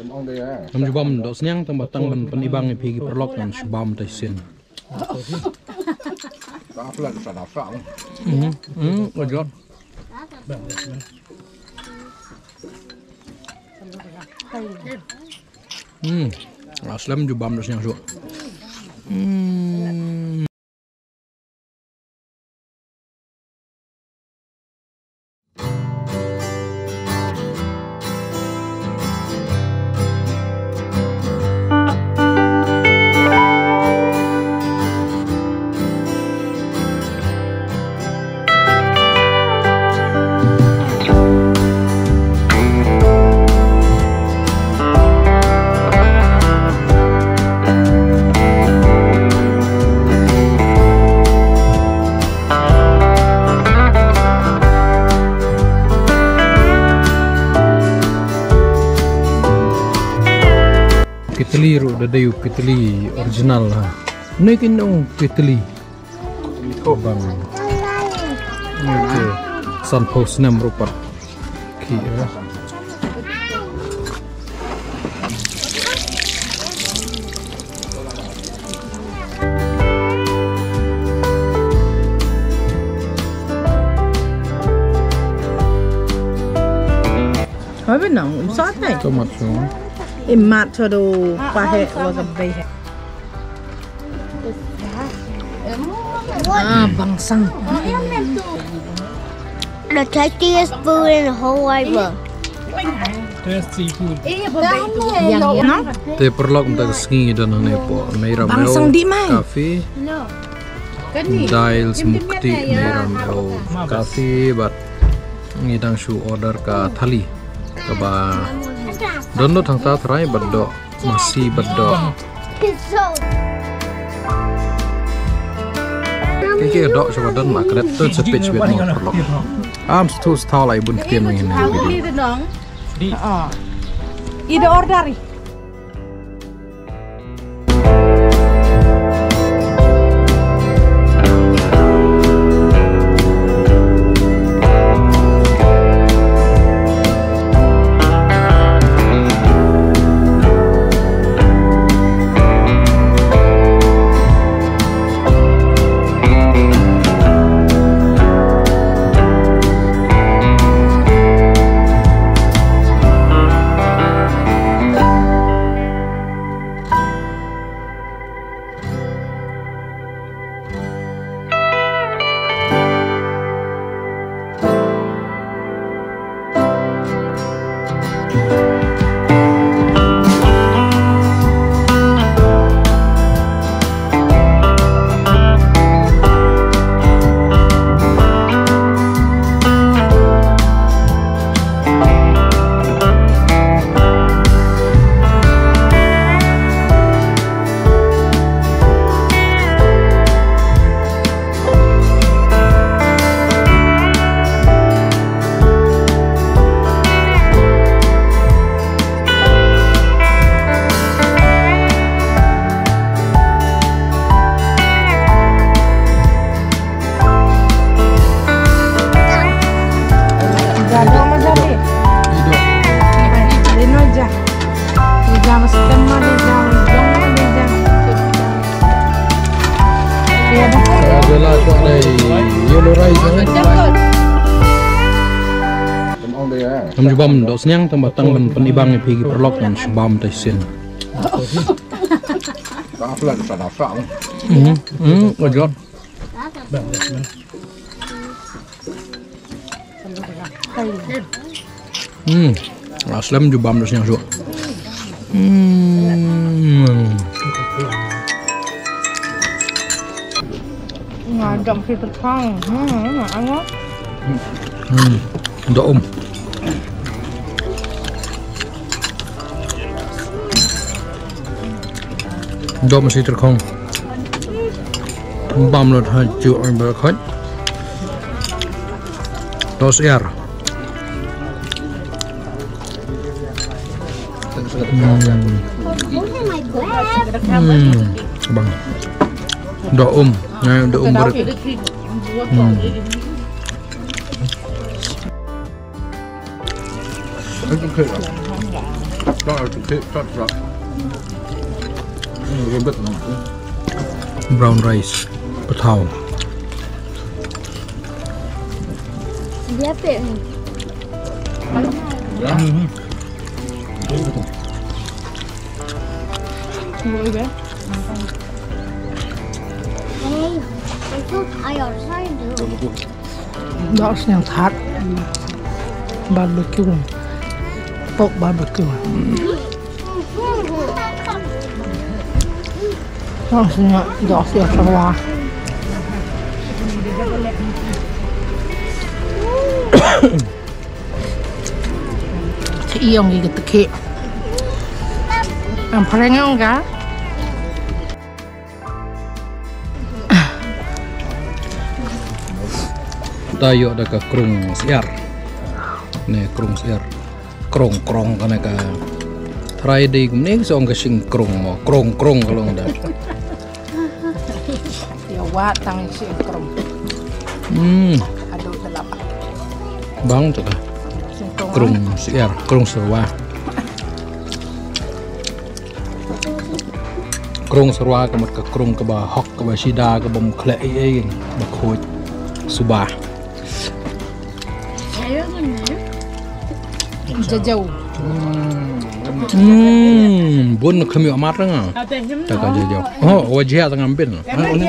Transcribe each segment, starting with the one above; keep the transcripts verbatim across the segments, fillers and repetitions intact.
Ngam ju bam dohsniang tang ba tang ban pynibang ïa phi ki paralok ngan shu bam te sien. Mhm, mhm, ojot. Hmm. Ah, slem ju bam dohsniang shuh. Hmm. Kitli ruh da dei u kitli original ha. Ni kin ong kitli. Bang. Okay. Sanphew snem ruh pat. Ki, eh. Hoi benang, um sat hai. Tomat semua. Imat sado pahe wa ka bei. Ah, bangsang. The tastiest food in the whole wide world. Best seafood. Yang, yang. Te paralok mynta ka sngi don hangne hapoh Nairam Road Cafe. Dai smuktih Nairam Road Cafe bad ngi dang shu order ka thali kaba don doh hangta trai bad doh masi bad doh. Ki ki doh shuwa don ma kret tu sepich wet mo paralok. Am stu stau lai bun ktien ngi ne video. Ida order. Ngam ju bam dohsniang tang ba tang ban pynibang ïa phi ki paralok ngan shu bam te sien. Mhm, mhm, ojot. Hmm. Ah, slem ju bam dohsniang shuh. Hmm. Nga dang ki tyrkhong. Hmm, nga ango. Hmm. Doh um. Doh masi tyrkhong. Bam lut ha ju oi ba khot. Doh syiar. Hmm. Hmm. Bang. Doh um. Ngai doh um berit. Hmm. Brown rice, pathaw. Doh sniang that. Barbecue. Pork barbecue. Doh sniang, doh sniang syrwa. Te iong ki te ki. Am phareng ong ka. Ta ïoh da ka krung syiar. Ne krung syiar. Krung krung kane ka Friday kumne ka song ka sing krung mo. Krung krung ka long da. Ïa wat tang sing krung. Hmm. Aduh dalap. Bang tu ka. Sing krung. Krung syiar, krung syrwa. Krung syrwa ka mut ka krung kaba hok kaba sida kaba mkhleh ei ei ba khuid suba. Jajau. Hmm, bun kham ïoh mat nga. Ta ka jajau. Oh, wajia tang ambin. Ah. Kan ni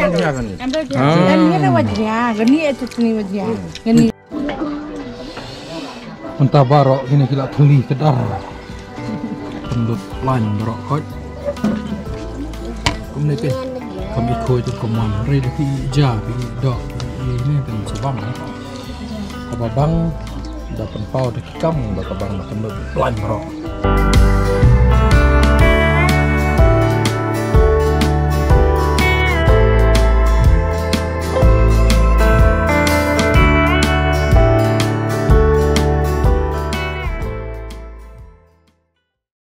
ada wajia, kan ni ada chutney wajia. Kan ni. Mynta baroh kine ki la thylli ka dar. Pynlut lain baroh koit. Kumne ke. Kam i khoi tu kumne. Ri da ki ja, ki dok, ki ne kan subang. Kaba bang da pynpaw da ki kam da ka bang da pynlut lain baroh.